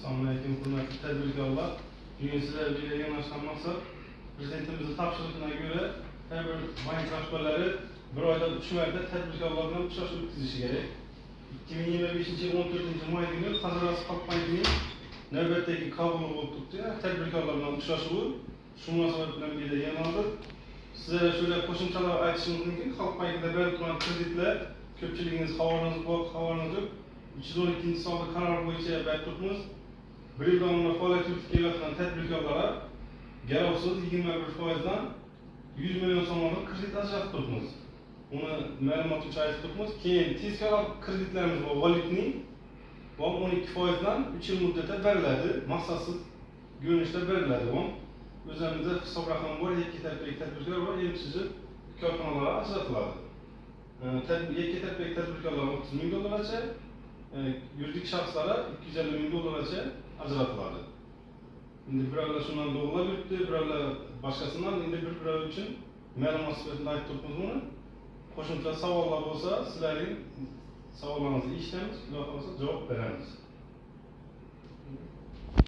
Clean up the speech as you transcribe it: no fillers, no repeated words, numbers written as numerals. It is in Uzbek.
Assalomu alaykum, hurmatli tadbirkorlar. Bugun sizlar bilan yig'nashdan maqsad prezidentimizning topshirig'iga ko'ra har bir bank rahbarlari bir oyda 3 marta tadbirkorlar bilan uchrashuv o'tkazishi kerak. 2025 yil 14 may kuni Xazarasp Xalq bankining navbatdagi qabuli bo'lib turibdi. Tadbirkorlar bilan uchrashuvi shu munosabat bilan bu yerda yig'naldik. Sizlarga shunday qo'shimchalar aytishimiz mumkin. Xalq bankida berib turgan kreditlar, ko'pchiligingiz xabaringiz bor, xabaringiz yo'q. 312 sonli qaror bo'yicha berib turibmiz. Bir yil davomida faoliyat yuritib kelayotgan tadbirkorlarga garovsiz 21 foizdan 100 million so'mlik kredit ajratib turibmiz. Uni ma'lumot uchun aytib turibmiz. Keyin tezkor kreditlarimiz bor, валютный. Bu 12 foizdan 3 yil muddatda beriladi. Maqsadsiz ko'rinishda beriladi bu. O'zimizda hisob raqami bor, yakka tartibdagi tadbirkor va MCJ korxonalarga ajratiladi. Yakka tartibdagi tadbirkorlarga 30 ming dollargacha, yuridik shaxslarga 250 ming dollargacha ajratiladi. Endi birovlar shundan to'g'rilab yuribdi, birovlar boshqasidan. Endi bir birov uchun ma'lumot sifatida aytib turibmiz buni. Qo'shimcha savollar bo'lsa, sizlarning savollaringizni eshitamiz, xudo xohlasa, javob beramiz.